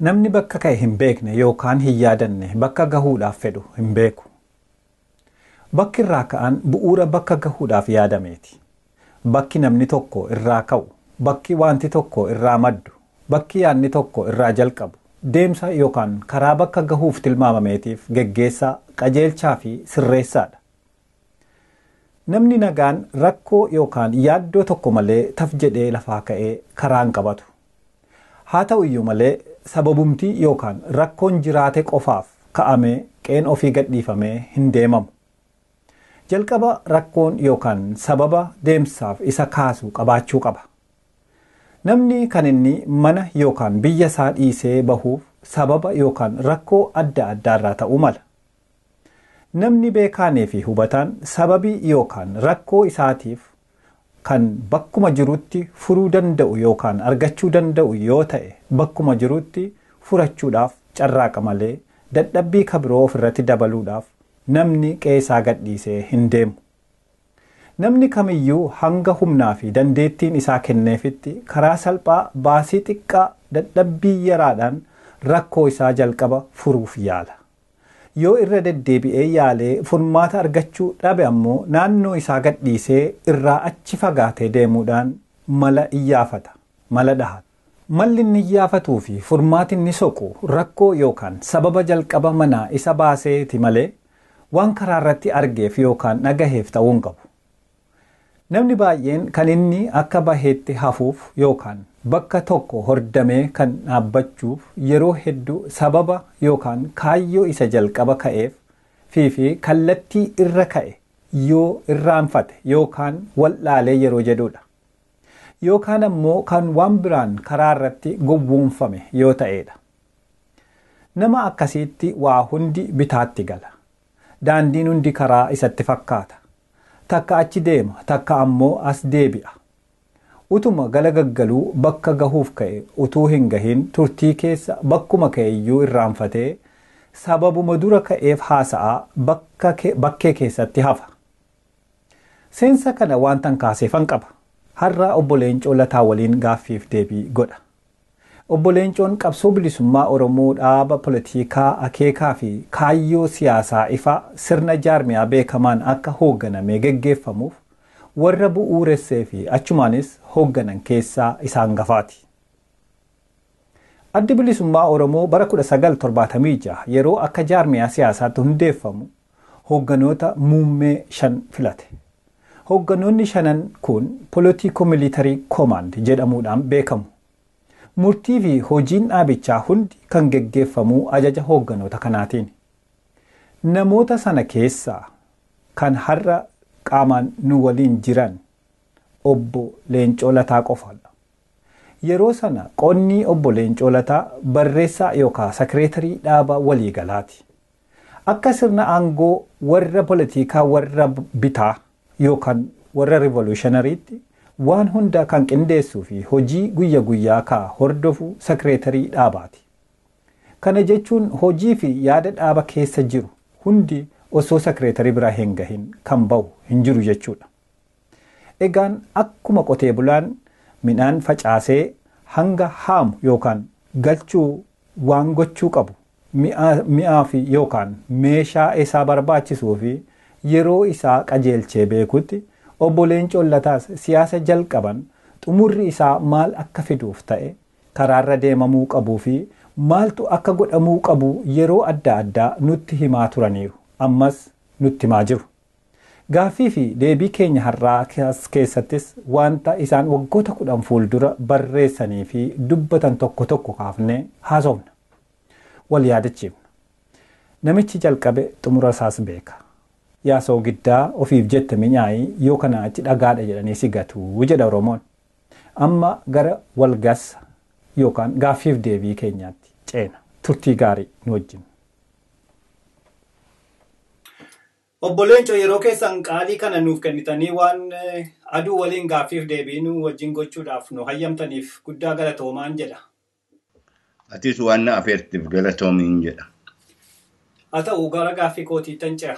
Namni bakka ka'e hin beekne yookaan hin yaadanne bakka gahuudhaaf fedhu hin beeku. Bakki irraa ka'an bu'uura bakka gahuudhaaf yaadameeti. Bakki namni tokko irraa ka'u, bakki wanti tokko irraa maddu, bakki yaadni tokko irraa jalqabu, deemsa yookaan karaa bakka gahuuf tilmaamameetiif geggeessaa, qajeelchaa fi sirreessaadha. Namni nagaan rakkoo yookaan yaaddoo tokko malee taf jedhee lafaa ka'ee karaa hin qabatu. Haa ta'u iyyuu malee sababumtii yookaan rakkoon jiraate qofaaf ka'amee qeen ofii gadhiifamee hin deemamu. Jalqaba rakkoon yookaan sababa deemsaaf isa kaasu qabaachuu qaba. Namni kan inni mana yookaan biyya isaa dhiisee bahuuf sababa yookaan rakkoo adda addaarraa ta'uu mala. Namni beekaanii fi hubataan sababii yookaan rakkoo isaatiif kan bakkuma jirutti furuu danda'u yookaan argachuu danda'u yoo ta'e bakkuma jirutti furachuudhaaf carraaqa malee dadhabbii kabiroo ofirratti dabaluudhaaf namni qe'ee gadhiisee hin deemu. Namni kamiyyuu hanga humnaa fi dandeettiin isaa kenneefitti karaa salphaa baasii xiqqaa dadhabbii yaraadhaan rakkoo isaa jalqaba furuuf yaala. Yoo irra deddeebi'ee yaalee furmaata argachuu dhabe ammoo naannoo isaa gadhiisee irraa achi fagaatee deemuudhaan mala iyyaafata, mala dhahata. Malli inni iyyaafatuu fi furmaati inni soqu rakkoo yookaan sababa jalqaba manaa isa baaseeti malee waan karaa irratti argeef yookaan dhagaheef ta'uu hin qabu. Namni baay'een kan inni akka baheetti hafuuf yookaan bakka tokko hordamee kan dhaabbachuuf yeroo hedduu sababa yookaan kaayyoo isa jalqaba ka'eef fi kallattii irra ka'e yoo irraanfate yookaan wallaalee yeroo jedhudha. Yookaan ammoo kan waan biraan karaa irratti gowwoomfame yoo ta'edha. Nama akkasiitti waa hundi bitaatti gala. Daandiin hundi karaa isatti fakkaata. Takka achi deema, takka ammoo as deebi'a. Utuma gala gaggaluu bakka gahuuf ka'e utuu hin gahin turtii keessa bakkuma ka'e iyyuu irraanfatee sababuma dura ka'eef haasa'aa bakkee keessatti hafa. Seensa kana waantan kaaseefan qaba. Har'a obbo Leencoo Lataa waliin gaaffiif deebii godha. Obbo Leencoon qabsoo bilisummaa Oromoo dhaaba politikaa akeekaa fi kaayyoo siyaasaa ifaa sirna jaarmiyaa beekamaan akka hoogganamee geggeeffamuuf warra bu'uuressee fi achumaanis hoogganan keessaa isaan gafaati. Addi bilisummaa Oromoo bara 1976 yeroo akka jaarmiyaa siyaasaatti hundeeffamu hoogganoota muummee 5 filate. Hoogganoonni shanan kun Politico Military Command jedhamuudhaan beekamu. Murtii fi hojiin dhaabichaa hundi kan geggeeffamu ajaja hoogganoota kanaatiin. Namoota sana keessaa kan har'a qaamaan nu waliin jiran obbo Leencoo Lataa qofaadha. Yeroo sana qonni obbo Leencoo Lataa barreessaa yookaan sekireetarii dhaaba waliigalaati. Akka sirna aangoo warra politikaa warra bitaa yookaan warra rivolutionariitti waan hunda kan qindeessuu fi hojii guyya guyyaa kaa hordofu sekireetarii dhaabaati. Kana jechuun hojii fi yaada dhaaba keessa jiru hundi osoo sekireetarii biraa hin gahin kan bahu hin jiru jechuudha. Egaan akkuma qotee bulaan midhaan facaasee hanga haamu yookaan galchuu waan gochuu qabu mi'aa fi yookaan meeshaa isaa barbaachisuu fi yeroo isaa qajeelchee beekutti obbo Leencoo Lataas siyaasa jalqaban xumurri isaa maal akka fiduuf ta'e karaarra deemamuu qabuu fi maaltu akka godhamuu qabu yeroo adda addaa nutti himaa turaniiru. Ammas nutti himaa jiru. Gaaffii fi deebii keenya har'aa keessattis wanta isaan waggoota 10 fuuldura barreessanii fi dubbatan tokko tokko kaafnee haasofna. Wal yaadachiifna. Namichi jalqabe xumura isaas beeka. Yaasoo giddaa ofiif jette minyaa'ii yoo kana achi dhagaadha jedhanii si gatuu jedha Oromoon. Amma gara walgassa yookaan gaaffiif deebii keenyaatti ceena. Turtii gaarii nu wajjin. Obbo Leencoo yeroo keessan qaalii kana nuuf kennitanii waan aduu waliin gaaffiif deebii nu wajjin gochuudhaaf nu hayyamtaniif guddaa galatoomaan jedha. Atis waan na afeertiif galatoomiin jedha. Haa ta'u gara gaaffii kootiittan ce'a.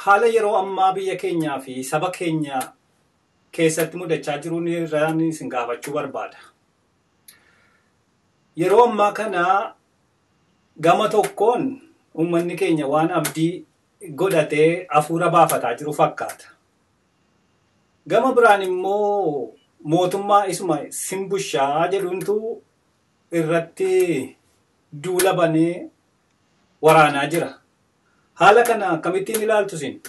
Haala yeroo ammaa biyya keenyaa fi saba keenya keessatti mudachaa jiruun irraan isin gaafachuu barbaada. Yeroo ammaa kana gama tokkoon uummanni keenya waan abdii godhatee hafuura baafataa jiru fakkaata. Gama biraan immoo mootummaa isuma simbushaa jedhuntu irratti duula banee waraanaa jira. Haala kana akkamittiin ilaaltu isin?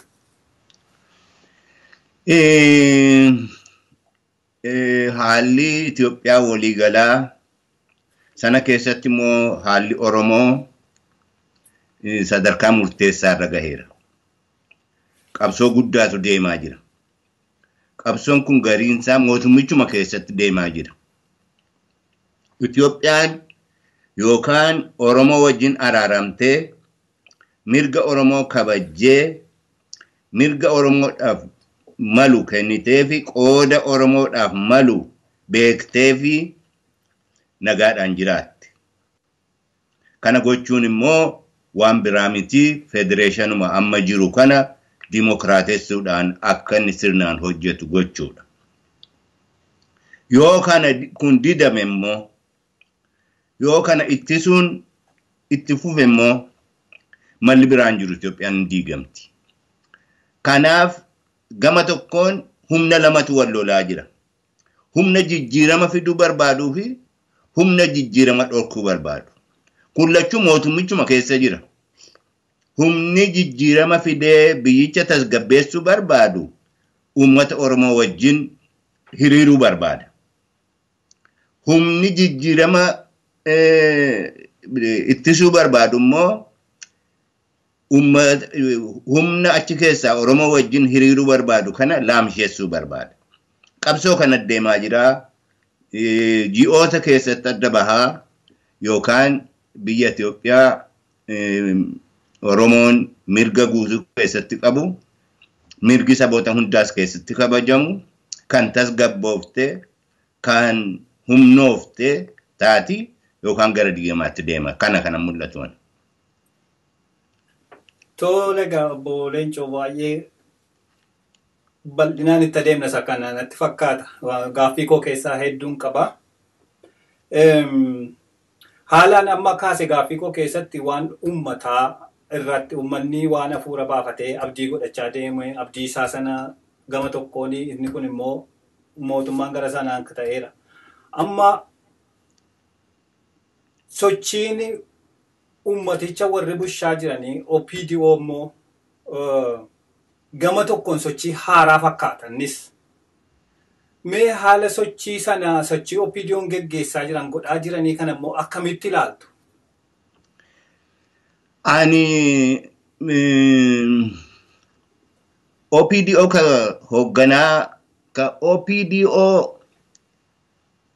Haalli Itoophiyaa waliigalaa sana keessatti immoo haalli Oromoo sadarkaa murteessaa irra gaheera. Qabsoo guddaatu deemaa jira. Qabsoon kun gariinsaa mootummichuma keessatti deemaa jira. Itoophiyaan yookaan Oromoo wajjin araaramtee mirga Oromoo kabajjee mirga Oromoodhaaf malu kennitee fi qooda Oromoodhaaf malu beektee fi nagaadhaan jiraatti. Kana gochuun immoo waan biraa miti federeeshanuma amma jiru kana dimokiraatessuudhaan akka inni sirnaan hojjetu gochuudha. Yoo kana kun didame immoo yoo kana ittisuun itti fufe immoo malli biraan jiru Itoophiyaan diigamti. Kanaaf gama tokkoon humna lamatu wal lolaa jira. Humna jijjiirama fiduu barbaaduu fi humna jijjiirama dhorkuu barbaadu. Kun lachuu mootummichuma keessa jira. Humni jijjiirama fidee biyyicha tasgabbeessuu barbaadu uummata Oromoo wajjin hiriiruu barbaada. Humni jijjiirama ittisuu barbaadu immoo humna achi keessaa Oromoo wajjin hiriiruu barbaadu kana laamsheessuu barbaada. Qabsoo kana deemaa jira. Ji'oota keessatti adda bahaa yookaan biyya Itoophiyaa Oromoon mirga guutuu keessatti qabu, mirgi saboota hundaas keessatti kabajamu, kan tasgabboofte, kan humnoofte taati yookaan gara diigamaatti deema. Kana kana mul'atu. Tole egaa obbo Leencoo baay'ee bal'inaan itti adeemna isa kana natti fakkaata. Gaaffii koo keessaa hedduun qaba. Haalaan amma kaase gaaffii koo keessatti waan uummataa irratti uummanni waan hafuura baafatee abdii godhachaa deeme abdii isaa sana gama tokkoon inni kun immoo mootummaan gara sanaan ta'eera. Amma sochiin uummaticha warri bushaa jiranii OPDO immoo gama tokkoon sochii haaraa fakkaata innis. Mee haala sochii sana sochii OPDO'n geggeessaa jiran godhaa jiranii kana immoo akkamitti ilaaltu? Ani OPDO ka hoogganaa ka OPDO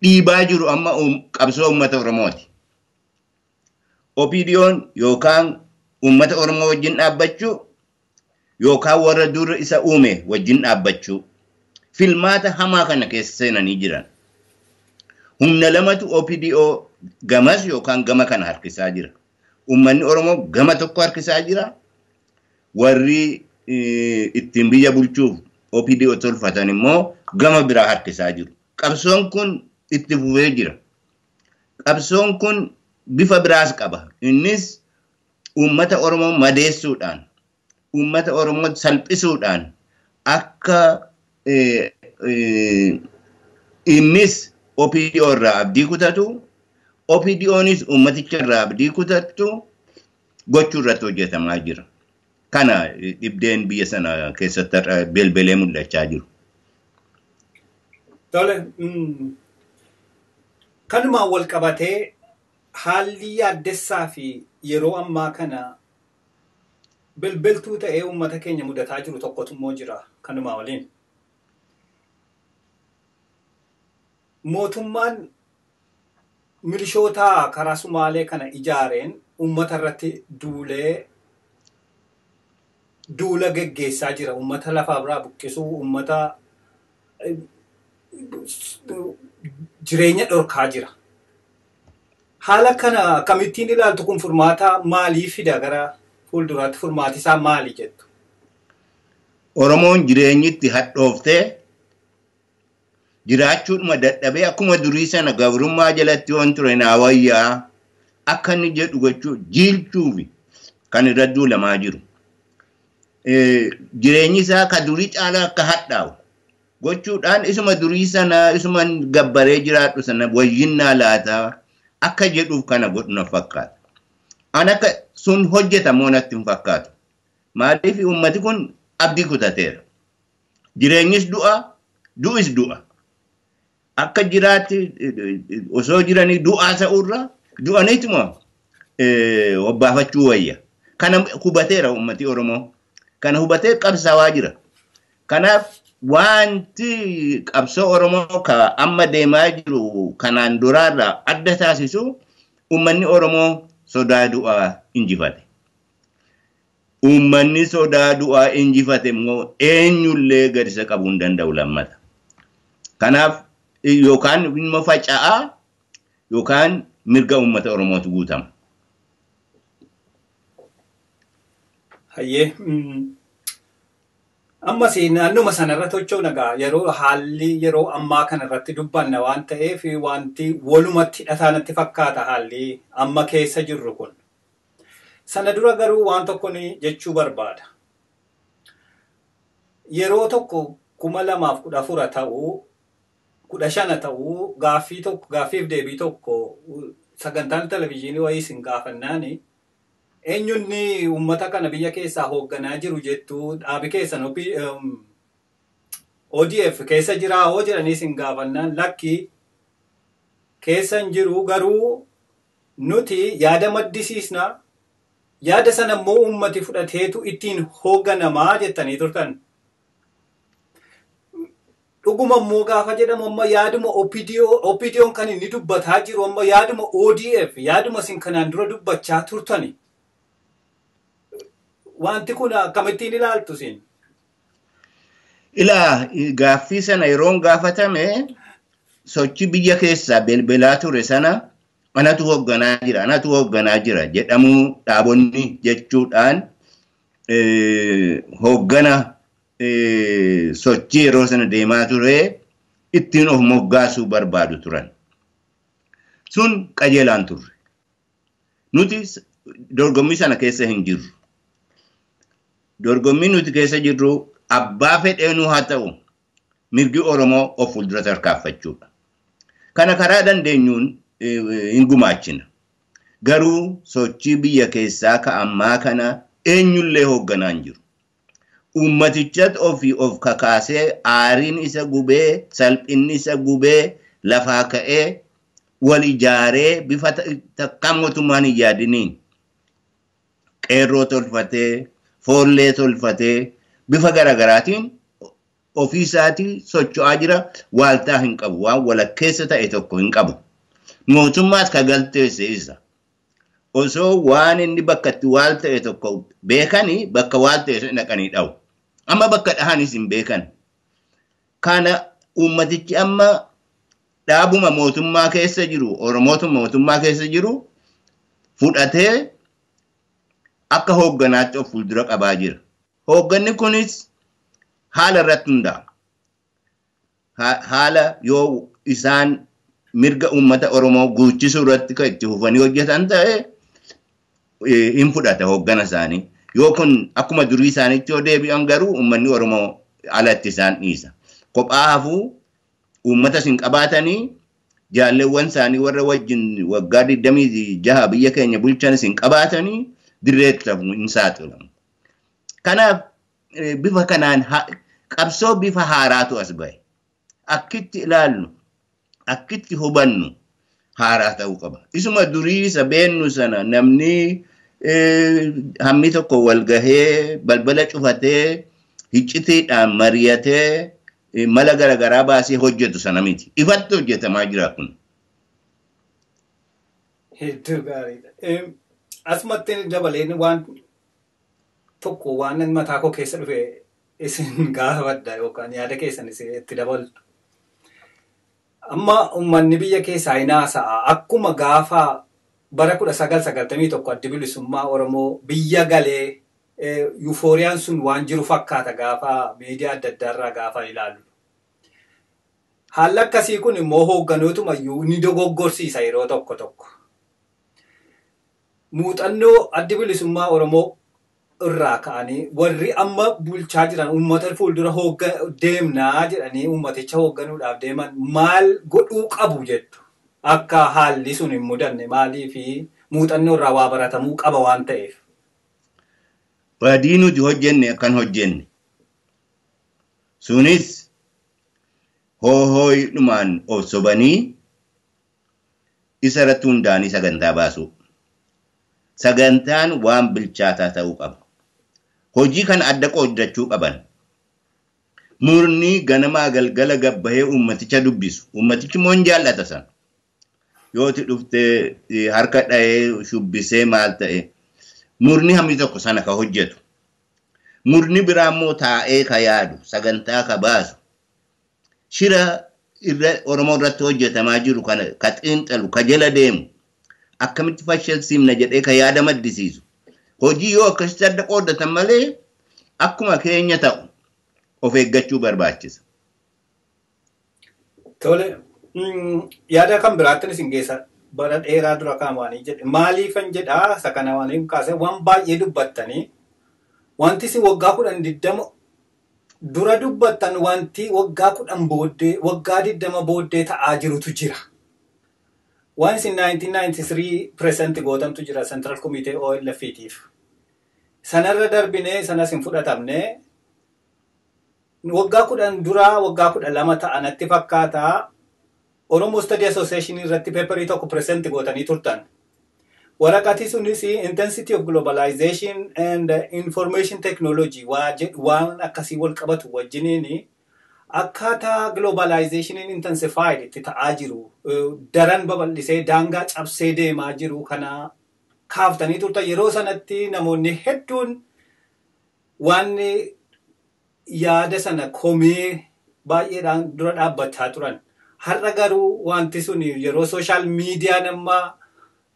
dhiibaa jiru amma qabsoo uummata Oromooti. OPDO'n yookaan uummata Oromoo wajjin dhaabbachuu yookaan warra dur isa uume wajjin dhaabbachuu filmaata hamaa kana keessa seenanii jiran. Humna lamatu OPDO gamas yookaan gama kana harkisaa jira. Uummanni Oromoo gama tokko harkisaa jira. Warri ittiin biyya bulchuuf OPDO tolfatan immoo gama biraa harkisaa jiru. Qabsoon kun itti fufee jira. Qabsoon kun bifa biraas qaba. Innis uummata Oromoo madeessuudhaan, uummata Oromoo salphisuudhaan akka innis OPDO irraa abdii kutatu, OPDOnis uummaticha irraa abdii kutattu gochuu irratti hojjetamaa jira. Kana dhibdeen biyya sana keessatti belbelee mul'achaa jiru. Tole, kanumaan wal qabatee haalli yaaddessaa fi yeroo ammaa kana bilbiltuu ta'ee uummata keenya mudataa jiru tokkotu immoo jira kanumaa waliin. Mootummaan milishoota karaa Sumaalee kana ijaareen uummata irratti duulee duula geggeessaa jira. Uummata lafaa biraa buqqisuu, uummata jireenya dhorkaa jira. Haala kana akkamittiin ilaaltu kun furmaata maalii fida gara fuulduraatti furmaati isaa maali jettu? Oromoon jireenyitti hadhooftee Jiraachuudhuma dadhabee akkuma durii sana gabrummaa jalatti yoon ture naa wayyaa akka inni jedhu gochuu jiilchuufi kan irra duulamaa jiru. Jireenyi isaa ka durii caalaa akka hadhaa'u gochuudhaan isuma durii sana isuma gabbaree jiraadhu sana wayyinnaa laataa akka jedhuuf kana godhu na fakkaata. An akka sun hojjetamoo natti hin fakkaatu. Maaliif uummati kun abdii kutateera. Jireenyis du'a, du'is du'a. Akka jiraatti osoo jiranii du'aa ta'urra du'aniituma obbaafachuu wayya. Kana hubateera uummati Oromoo. Kana hubatee qabsaawaa jira. Kanaaf wanti qabsoo Oromoo ka amma deemaa jiru kanaan duraarraa adda taasisu uummanni Oromoo sodaa du'aa injifate. Uummanni sodaa du'aa injifate immoo eenyullee gadi isa qabuu hin danda'u lammata. Kanaaf yookaan immoo faca'aa yookaan mirga uummata Oromootu guutama. Hayyee. Ammas naannuma sanarra tochoona egaa yeroo haalli yeroo ammaa kanarratti dubbanna waan ta'eef wanti walumatti hidhataa natti fakkaata haalli amma keessa jirru kun. Sana dura garuu waan tokko jechuu barbaada. Yeroo tokko 2014 ta'uu 15 ta'uu gaaffii tokko gaaffiif deebii tokko sagantaan televizyiinii wayii isin gaafannaani eenyunni uummata kana biyya keessaa hoogganaa jiru jettu dhaabi keessan ODF keessa jiraa hoo jedhanii isin gaafannaan lakki keessa hin jiru garuu nuti yaada maddisiisna yaada sana immoo uummati fudhateetu ittiin hoogganamaa jettanii turtan. Dhuguma immoo gaafa jedhamu amma yaaduma OPDO'n kan inni dubbataa jiru amma yaaduma ODF yaaduma isin kanaan dura dubbachaa turtani. Wanti kun akkamittiin ilaaltu isin? Ilaa gaaffii sana yeroon gaafatame sochii biyya keessaa belbelaa ture sana anatu hoogganaa jira anatu hoogganaa jira jedhamuu dhaabonni jechuudhaan hooggana sochii yeroo sana deemaa ture ittiin of moggaasuu barbaadu turan. Sun qajeelaan turre. Nuti dorgommii sana keessa hin jirru. Dorgommii nuti keessa jirru abbaa fedheenuu haa ta'u mirgi Oromoo of fuuldura tarkaanfachuudha. Kana karaa dandeenyuun hin gumaachina. Garuu sochii biyya keessaa ka ammaa kana eenyullee hoogganaa hin jiru. Uummatichatti ofii of kakaasee aariin isa gubee salphinni isa gubee lafaa ka'ee wal ijaaree bifa takkaa mootummaan hin yaadiniin qeerroo tolfatee foollee tolfatee bifa garaagaraatiin ofii isaatii socho'aa jira waaltaa hin qabu waan walakkeessa ta'e tokko hin qabu. Mootummaas ka galteesse isa. Osoo waan inni bakka itti waal ta'e tokko beekanii bakka waal ta'e dhaqanii dha'u. Amma bakka dhahanis hin beekan. Kana uummatichi amma dhaabuma mootummaa keessa jiru Oromootuma mootummaa keessa jiru fudhatee akka hoogganaatti of fuuldura qabaa jira. Hoogganni kunis haala irratti hundaa'a. Haala yoo isaan mirga uummata Oromoo guuchisuu irratti kan itti fufanii hojjetan ta'e hin fudhata hooggana isaanii. Yoo kun akkuma durii isaaniitti yoo deebi'an garuu uummanni Oromoo alatti isaan dhiisa. Kophaa hafuu uummatas hin qabaatanii jaalleewwan isaanii warra wajjin waggaa 26 biyya keenya bulchanis hin qabaatanii dirreetti hafuu hin saaxilamu. Kanaaf bifa kanaan qabsoo bifa haaraatu as bahe. Akkitti ilaallu, akkitti hubannu haaraa ta'uu qaba. Isuma durii isa beennu sana namni hammi tokko wal gahee balbala cufatee hiccitiidhaan mari'atee mala garaagaraa baasee hojjetu sana miti. Ifatti hojjetamaa jira kun. Hedduu gaariidha. Asumatti dabaleen waan tokko waan mataa koo keessa dhufe isin gaafadha yookaan yaada keessan itti dabaltu. Amma uummanni biyya keessaa hin haasa'a. Akkuma gaafa bara 1991 addi bilisummaa Oromoo biyya galee yuufooriyaan sun waan jiru fakkaata gaafa miidiyaa adda addaarraa gaafa ilaallu. Haalli akkasii kun immoo hoogganootuma ni dogoggorsiisa yeroo tokko tokko. Muuxannoo addi bilisummaa Oromoo irraa ka'anii warri amma bulchaa jiran uummata fuuldura deemnaa jedhanii uummaticha hoogganuudhaaf deeman maal godhuu qabu jettu. Akka haalli sun hin mudanne maalii fi muuxannoo irraa waa baratamuu qaba waan ta'eef. Badii nuti hojjenne akkan hojjenne. Sunis hoohooyidhumaan of sobanii isa irratti hundaa'anii sagantaa baasu. Sagantaan waan bilchaataa ta'uu qaba. Hojii kana adda qooddachuu qaban. Murni ganamaa galgala gabbahee uummaticha dubbisu. Uummatichi immoo hin jaallata sana. Yooti dhuftee harka dhahee shubbisee maal ta'e. Murni hammi tokko sana ka hojjetu. Murni biraa immoo taa'ee ka yaadu, sagantaa ka baasu. Shira irra Oromoo irratti hojjetamaa jiru kana ka xiinxalu, ka jala deemu. Akkamitti fashilsiifna jedhee ka yaada maddisiisu. Hojii yoo akkasitti adda qooddatan malee akkuma keenya ta'u of eeggachuu barbaachisa. Tole, yaada kan biraatti isin geessa bara dheeraa dura kaawwanii jedhe maaliifan jedhaa isa kana waan kaasee waan baay'ee dubbattanii wanti isin waggaa 10-20 dura dubbattan wanti waggaa 10 booddee waggaa 20 booddee ta'aa jirutu jira. Waan isin 1993 present gootantu jira Central Committee OLF-tiif. Sanarra darbinee sanas hin fudhatamne waggaa 10 duraa waggaa 12 ta'anatti fakkaataa Oromo Study Association irratti paperii tokko present gootanii turtan. Waraqati sunis intensity of globalization and information technology waan akkasii wal qabatu wajjiniini akkaataa globalizationiin intensified itti ta'aa jiru daran babal'isee daangaa cabsee deemaa jiru kana kaaftanii turtan. Yeroo sanatti namoonni hedduun waan yaada sana komee baay'eedhaan dura dhaabbachaa turan. Har'a garuu wanti sun yeroo sooshaal miidiyaan amma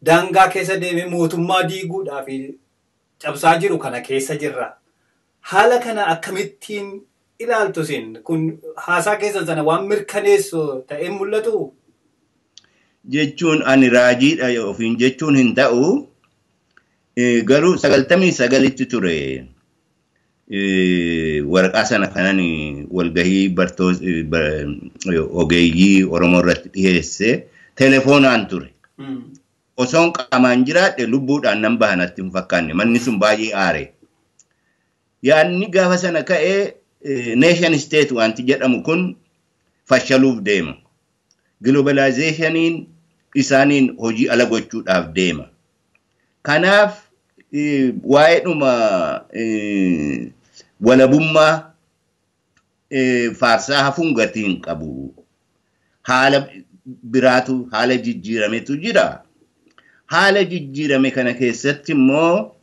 daangaa keessa deemee mootummaa diiguudhaaf cabsaa jiru kana keessa jirra. Haala kana akkamittiin ilaaltu isin kun haasaa keessan sana waan mirkaneessu ta'ee mul'atu? Jechuun ani raajiidha ofiin jechuun hin ta'u. Garuu 99tti ture waraqaa sana kanan walgahii ogeeyyii Oromoo irratti dhiyeesse telefoonaan ture. Osoon qaamaan jiraadhe lubbuudhaan nan baha natti hin fakkaanne manni sun baay'ee aare. Yaadni gaafa sana ka'ee nation state wanti jedhamu kun fashaluuf deema. Globalizationin isaaniin hojii ala gochuudhaaf deema. Kanaaf waa'eedhuma walabummaa faarsaa hafuun gatii hin qabu. Haala biraatu haala jijjiirametu jira. Haala jijjiirame kana keessatti immoo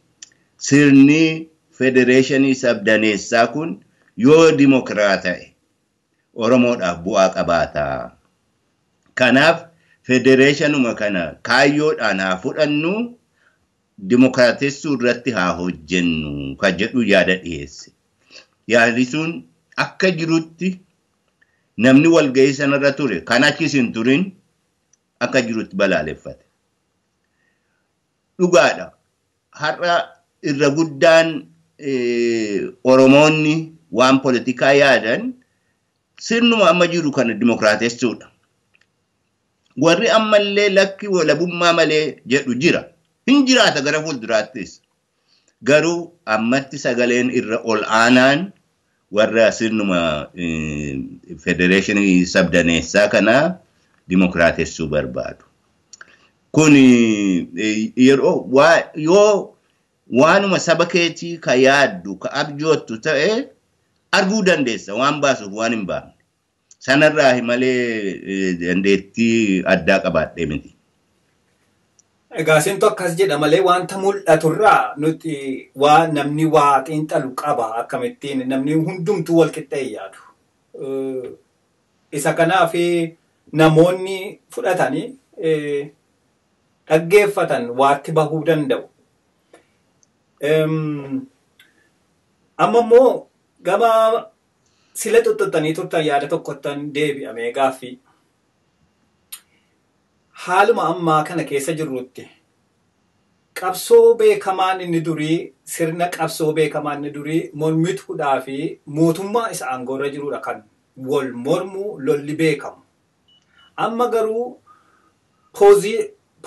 sirni federeeshinii sabdaneessaa kun yoo dimokiraat ta'e Oromoodhaaf bu'aa qabaata. Kanaaf federeeshinuma kana kaayyoodhaan haa fudhannu dimokiraatessuu irratti haa hojjennu kan jedhu yaada dhiyeesse. Yaadni sun akka jirutti namni walgahii sanarra ture kan achis hin turin akka jirutti balaaleffate. Dhugaadha. Har'a irra guddaan Oromoonni waan politikaa yaadan sirnuma amma jiru kana dimokiraatessuudha. Warri ammallee lakki walabummaa malee jedhu jira. Hin jiraata gara fuulduraattis. Garuu ammatti sagaleen irra ol aanaan warra sirnuma federeeshinii sabdaneessaa kana dimokiraatessuu barbaadu. Kun yeroo yoo waanuma saba keetii ka yaaddu ka abjoottu ta'e arguu dandeessa waan baasuuf waan hin baafne. Sanarraa malee dandeettii addaa qabaadhee miti. Egaa isintu akkas jedha malee wanta mul'aturraa nuti waa namni waa xiinxalu qaba akkamittiin namni hundumtuu wal qixxee yaadu. Isa kanaaf namoonni fudhatanii dhaggeeffatan waatti bahuu danda'u. Amma immoo gama Sila tuttuttanii turtan yaada tokkottan deebi'amee gaaffii. Haaluma ammaa kana keessa jirrutti qabsoo beekamaan inni durii sirna qabsoo beekamaan inni durii mormituudhaa fi mootummaa isa aangoorra jirudha kan wal mormu lolli beekamu. Amma garuu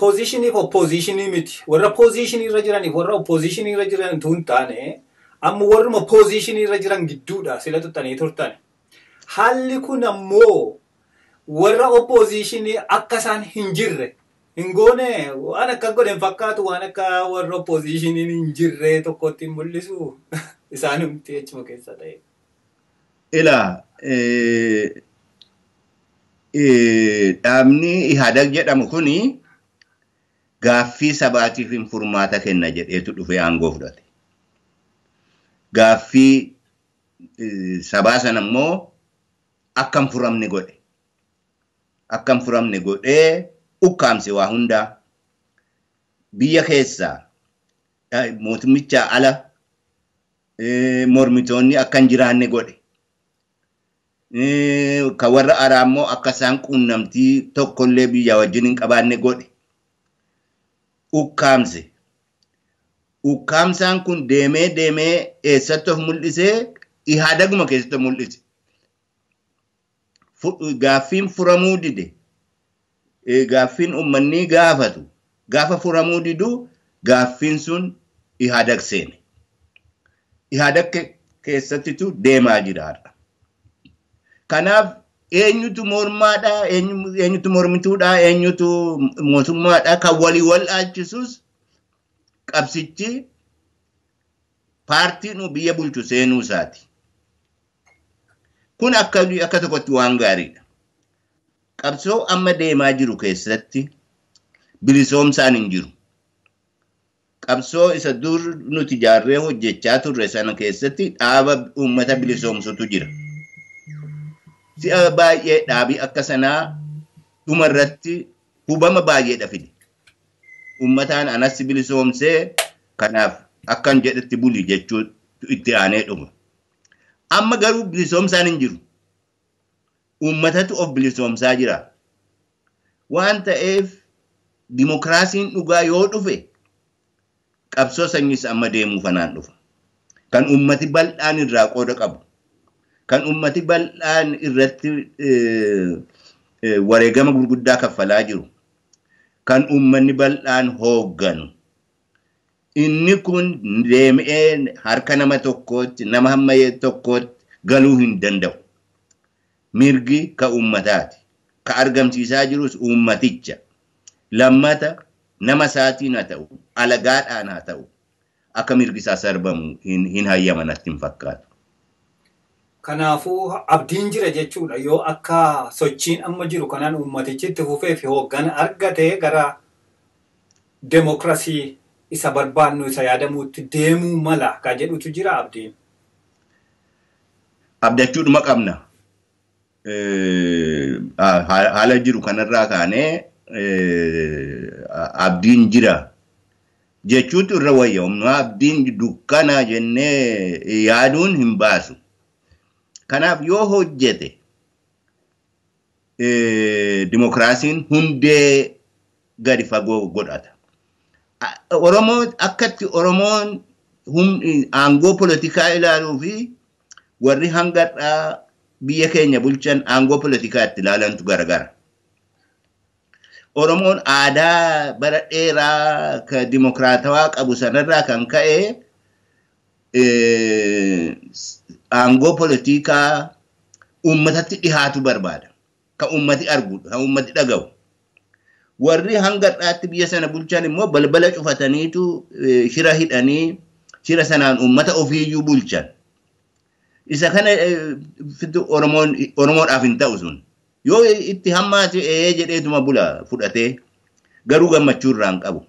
poozishiniif oppoozishinii miti. Warra poozishinii irra jiraniif warra oppoozishinii irra jiran tun taane amma warruma poozishinii irra jiran gidduudha sila tuttanii turtan. Haalli kun ammoo warra oppoozishinii akka isaan hin jirre hin goone waan akka godhe fakkaatu waan akka warra oppoozishiniin hin jirre tokkotti hin mul'isu isaanumti jechuma keessa ta'e. Ilaa dhaabni Ihaadag jedhamu kuni gaaffii sabaatiif hin furmaata kenna jedheetu dhufee aangoo fudhate. Gaaffii sabaa sana immoo akka hin furamne godhe. Akka hin furamne godhee ukkaamse waa hundaa biyya keessaa mootummichaa ala mormitoonni akka hin jiraanne godhe. Kan warra araa immoo akka isaan quunnamtii tokkollee biyya wajjin hin qabaanne godhe. Ukkaamse. Ukkaamsaan kun deemee deemee eessatti of mul'isee Ihaadaguma keessatti of mul'ise. Gaaffiin furamuu dide. Gaaffiin uummanni gaafatu. Gaafa furamuu didu gaaffiin sun Ihaadag seene. Ihaadag keessattitu deemaa jira har'a. Kanaaf eenyutu mormaadha, eenyutu mormituudha, eenyutu mootummaadha kan walii wal dhaalchisus qabsichi paartiin biyya bulchu seenuu isaati. Kun akka tokkotti waan gaariidha. Qabsoo amma deemaa jiru keessatti bilisoomsaan hin jiru. Qabsoo isa dur nuti jaarree hojjechaa turre sana keessatti dhaaba uummata bilisoomsutu jira. Si'a baay'ee dhaabii akka sanaa dhumarratti hubama baay'eedha fide. Uummataan anas bilisoomsee kanaaf akkan jedhetti buli jechuun itti aanee dhuma. Amma garuu bilisoomsaan hin jiru. Uummatatu of bilisoomsaa jira. Waan ta'eef dimokiraasiin dhugaa yoo dhufe qabsoo sanyiis amma deemuu fanaan dhufa. Kan uummati bal'aan irraa qooda qabu. Kan uummati bal'aan irratti wareegama gurguddaa kaffalaa jiru. Kan uummanni bal'aan hoogganu. Inni kun deemee harka nama tokkootti, nama hamma tokkootti galuu hin danda'u. Mirgi ka uummataati. Ka argamsiisaa jirus uummaticha. Lammata nama isaatiin haa ta'u, alagaadhaan haa ta'u, akka mirgi isaa sarbamu hin hayyaman natti hin fakkaatu. Kanaafuu abdiin jira jechuudha. Yoo akka sochiin amma jiru kanaan uummatichi itti fufee fi hooggana argate gara demokiraasii isa barbaannu isa yaadamuutti deemuu mala ka jedhutu jira abdiin. Abdachuudhuma qabna. Haala jiru kanarraa kaanee abdiin jira jechuutu irra wayya. Humnaa abdiin dukkana jennee yaaduun hin baasu. Kanaaf yoo hojjete dimokiraasiin hundee gadi fagoo godhata. Oromoo akkatti Oromoon aangoo polotikaa ilaaluu fi warri hangadhaa biyya keenya bulchan aangoo polotikaa itti ilaalantu garagara. Oromoon aadaa bara dheeraa ka dimokiraatawaa qabu sanarraa kan ka'e aangoo polotikaa uummatatti dhihaatu barbaada. Ka uummati argu, ka uummati dhaga'u. Warri hanga har'aatti biyya sana bulchan immoo balbala cufataniitu shira hidhanii shira sanaan uummata ofiiyyuu bulchan. Isa kana Oromoodhaaf hin ta'u sun. Yoo itti hammaate ee jedheetuma bula fudhatee garuu gammachuu irraa hin qabu.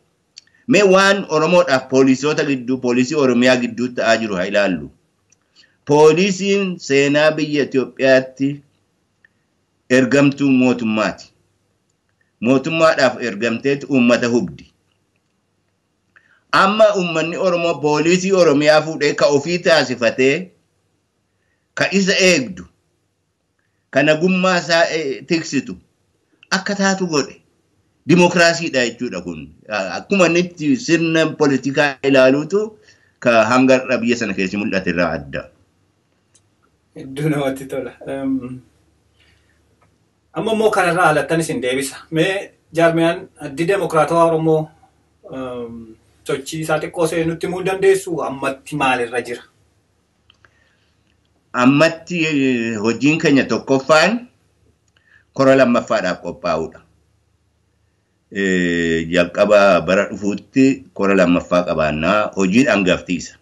Mee waan Oromoodhaaf poolisoota gidduu, poolisii Oromiyaa gidduu ta'aa jiru haa ilaallu. Poolisiin seenaa biyya Itoophiyaatti ergamtuu mootummaati. Mootummaadhaaf ergamteetu uummata hubdi. Amma uummanni Oromoo poolisii Oromiyaa fuudhee ka ofii taasifatee ka isa eegdu Kan nagummaa isaa tiksitu akka taatu godhe. Dimookiraasiidha jechuudha kun. Akkuma inni itti sirna poolitikaa ilaaluutu ka hanga har'a biyya sana keessa mul'ate irraa adda. Hedduu namatti tola. Amma immoo kanarraa alattan isin deebisa. Mee jaarmiyaan addi Demokiraatawaa Oromoo sochii isaa xiqqoo see nutti himuu dandeessu ammatti maalirra jira? Ammatti hojiin keenya tokkoffaan kora lammaffaadhaaf qophaa'uudha. Jalqaba bara dhufuutti kora lammaffaa qabaannaa hojiin hangaftiisa.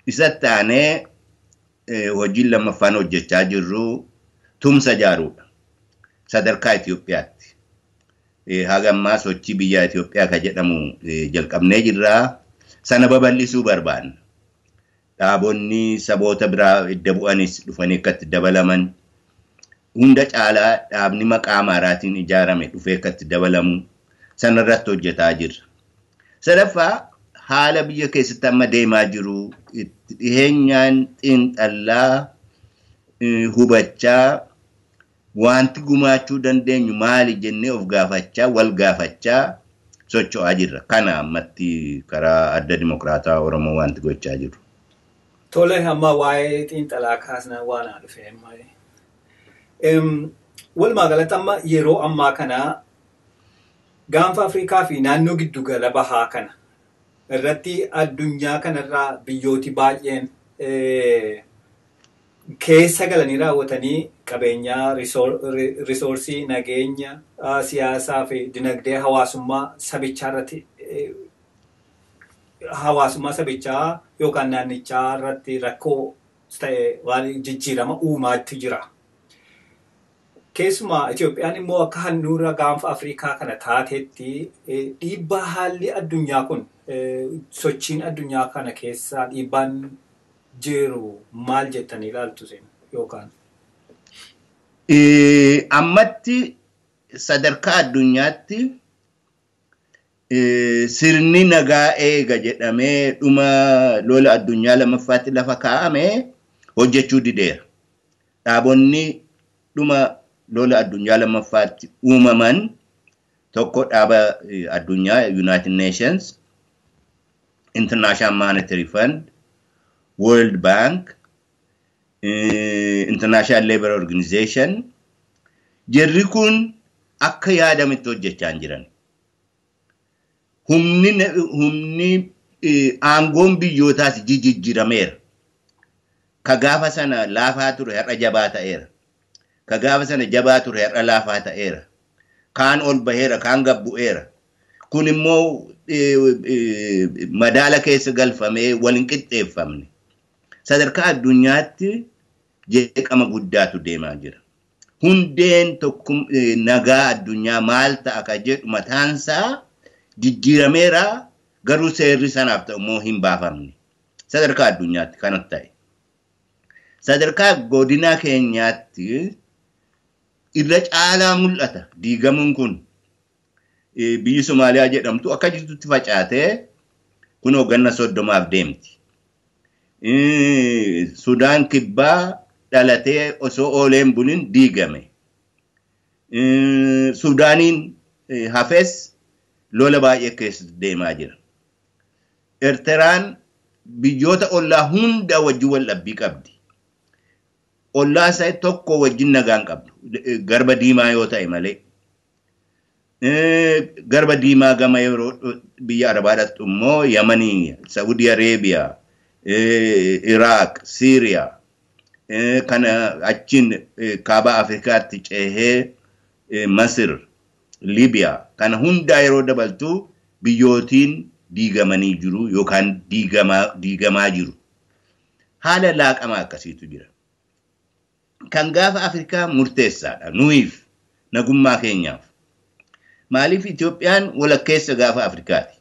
Isatti aanee hojiin lammaffaan hojjechaa jirru tumsa ijaaruudha. Sadarkaa Itoophiyaatti. Haga ammaa sochii biyya Itoophiyaa kan jedhamu jalqabnee jirra. Sana babal'isuu barbaanna. Dhaabonni saboota biraa idda bu'anis dhufanii akka itti dabalaman. Hunda caalaa dhaabni maqaa Amaaraatiin ijaarame dhufee akka itti dabalamu sanarratti hojjetaa jirra. Sadaffaa haala biyya keessatti amma deemaa jiru itti dhiheenyaan xiinxallaa hubachaa wanti gumaachuu dandeenyu maali jennee of gaafachaa wal gaafachaa socho'aa jirra. Kana ammatti karaa adda Dimokiraataa Oromoo wanti gochaa jiru. Tole amma waa'ee xiinxalaa kaasnaa waan haa dhufe. Walumaa galatti amma yeroo ammaa kana gaanfa Afrikaa fi naannoo giddugala bahaa kana irratti addunyaa kanarraa biyyooti baay'een keessa galanii raawwatanii qabeenyaa risoorsii nageenya siyaasaa fi dinagdee hawaasummaa sabichaa irratti hawaasummaa sabichaa yookaan naannichaa irratti rakkoo ta'e waan jijjiirama uumaatti jira. Keessumaa Itoophiyaan immoo akka handhuura gaanfa Afrikaa kana taatetti dhiibbaa haalli addunyaa kun sochiin addunyaa kana keessaa dhiibbaan jiru maal jettanii ilaaltu isin yookaan? Ammatti sadarkaa addunyaatti sirni nagaa eega jedhamee dhuma lola addunyaa lammaffaatti lafa kaa'ame hojjechuu dideera. Dhaabonni dhuma lola addunyaa lammaffaatti uumaman tokko dhaaba addunyaa United Nations, International Monetary Fund, World Bank, International Labour Organization jarri kun akka yaadametti hojjechaa hin jiran. Humni aangoon biyyootaas jijjiirameera. Ka gaafa sana laafaa ture har'a jabaa ta'eera. Ka gaafa sana jabaa ture har'a laafaa ta'eera. Kaan ol baheera, kaan gad bu'eera. Kun immoo madaala keessa galfamee wal hin qixxeeffamne. Sadarkaa addunyaatti jeeqama guddaatu deemaa jira. Hundeen tokkum nagaa addunyaa maal ta'a ka jedhu mataansaa jijjiirameera garuu seerri sanaaf ta'u immoo hin baafamne. Sadarkaa addunyaatti kanatti ta'e. Sadarkaa godina keenyaatti irra caalaa mul'ata diigamuun kun. Biyyi Somaaliyaa jedhamtu akka jirtutti facaatee kun hoogganna 30 deemti. Sudaan kibbaa dhalatee osoo ooleen bulin diigame. Sudaaniin hafes lola baay'ee keessa deemaa jira. Eertiraan biyyoota ollaa hunda wajjin wal dhabbii qabdi. Ollaa isaa tokko wajjin nagaan qabdu. Garba diimaa yoo ta'e malee. Garba diimaa gama yeroo biyya Arabaa dhaqxu immoo Yamanii, Saudi Areebiyaa, Iraaq, Siiriyaa kana achiin kaaba Afrikaatti ceehee Masir, Libiyaa kana hundaa yeroo dabaltu biyyootiin diigamanii jiru yookaan diigamaa jiru. Haala laaqamaa akkasiitu jira. Kan gaafa Afrikaa murteessaadha nuyiif nagummaa keenyaaf. Maaliif Itoophiyaan walakkeessa gaafa Afrikaati?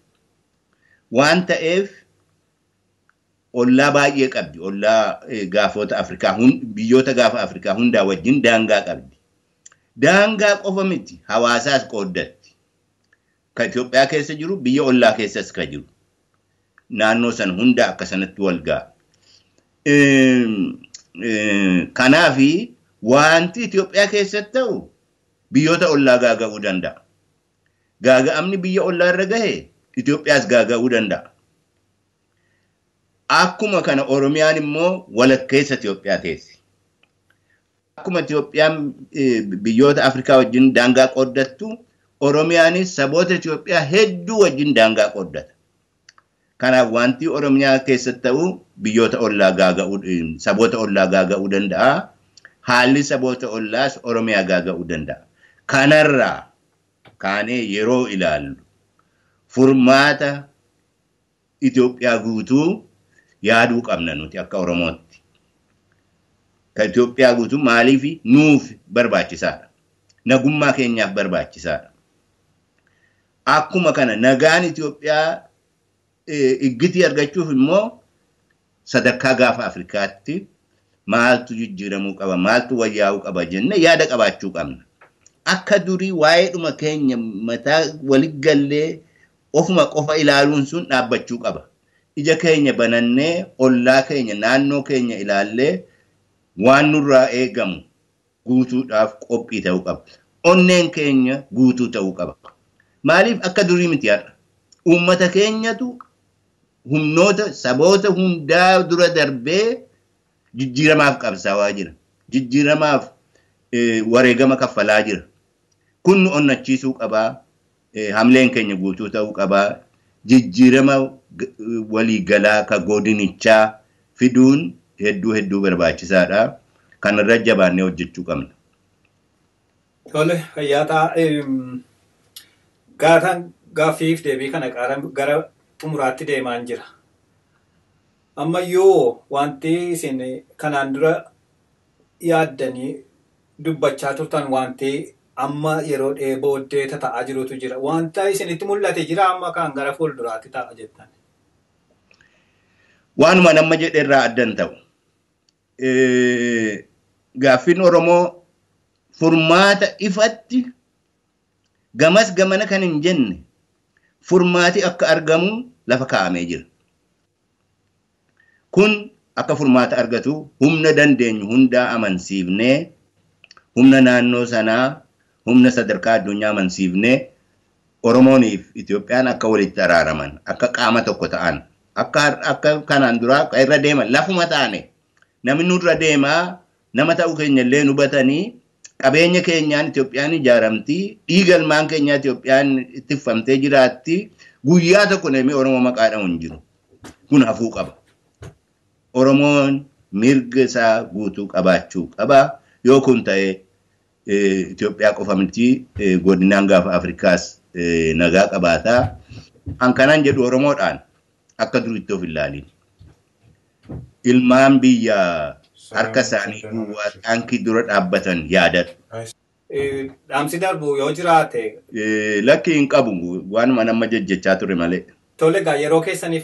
Waan ta'eef ollaa baay'ee qabdi. Ollaa gaafota Afrikaa biyyoota gaafa Afrikaa hundaa wajjin daangaa qabdi. Daangaa qofa miti hawaasaas qooddatti. Kan Itoophiyaa keessa jiru biyya ollaa keessas kan jiru. Naannoo sana hunda akka sanatti wal ga'a. Kanaafi Wanti Itoophiyaa keessatti ta'u biyyoota ollaa gaaga'uu danda'a. Gaaga'amni biyya ollaa irra gahe Itoophiyaas gaaga'uu danda'a. Akkuma kana Oromiyaan immoo walakkeessa Itoophiyaa teessi. Akkuma Itoophiyaan biyyoota Afrikaa wajjin daangaa qooddattu, Oromiyaanis saboota Itoophiyaa hedduu wajjin daangaa qooddata. Kanaaf wanti Oromiyaa keessatti ta'u biyyoota ollaa gaaga'uu, saboota ollaa gaaga'uu danda'a. Haalli saboota ollaas Oromiyaa gaaga'uu danda'a. Kanarraa kaanee yeroo ilaallu furmaata Itoophiyaa guutuu yaaduu qabna nuti akka Oromootti. Kan Itoophiyaa guutuu maaliif nuuf barbaachisaadha. Nagummaa keenyaaf barbaachisaadha. Akkuma kana nagaan Itoophiyaa iggitii argachuuf immoo sadarkaa gaafa Afrikaatti maaltu jijjiiramuu qaba, maaltu wayyaa'uu qaba jennee yaada qabaachuu qabna. Akka durii waa'eedhuma keenya mataa walitti ofuma qofa ilaaluun sun dhaabbachuu qaba. Ija keenya banannee ollaa keenya naannoo keenya ilaallee waan nurraa eegamu guutuudhaaf qophii ta'uu qaba. Onneen keenya guutuu ta'uu qaba. Maaliif akka durii miti har'a? Uummata keenyatu humnoota saboota hundaa dura darbee jijjiiramaaf qabsaawaa jira. Jijjiiramaaf wareegama kaffalaa jira. Kun nu onnachiisuu qabaa. Hamleen keenya guutuu ta'uu qabaa. Jijjiirama waliigalaa ka godinichaa fiduun hedduu hedduu barbaachisaadha. Kanarra jabaannee hojjechuu qabna. Tole, fayyaataa gaataan gaaffiif deebii kana gara xumuraatti deemaan jira. Ammayyuu wanti isin kanaan dura yaaddanii dubbachaa turtan wanti amma yeroo booddee ta'aa jirutu jira. Wanta isinitti mul'ate jira amma kan gara fuulduraatti ta'a jettan. Waanuma nama jedhe irraa addan ta'u. Gaaffiin Oromoo furmaata ifatti gamas gamana kan hin jenne furmaati akka argamu lafa kaa'amee jira. Kun akka furmaata argatu humna dandeenyu hundaa amansiifnee humna naannoo sanaa humna sadarkaa addunyaa amansiifnee Oromooniif Itoophiyaan akka walitti araaraman akka qaama tokko ta'an akka kanaan duraa irra deeman lafuma taane namni nurra deemaa nama ta'uu keenya illee hubatanii qabeenya keenyaan Itoophiyaan ijaaramti dhiiga ilmaan keenyaa Itoophiyaan ittifamtee jiraatti guyyaa tokko namni Oromoo maqaa dha'u hin jiru. Kun hafuu qaba. Oromoon mirga isaa guutuu qabaachuu qaba. Yoo kun ta'e Itoophiyaa qofa miti godinaan gaafa Afrikaas nagaa qabaataa. An kanan jedhu Oromoodhaan akka duriitti of ilaaliin. Ilmaan biyya harka isaanii duwwaa taankii dura dhaabbatan yaadatu. Dhaamsi darbu yoo jiraate. Lakki hin qabu waanuma nama jejjechaa ture malee. Tole egaa yeroo keessaniif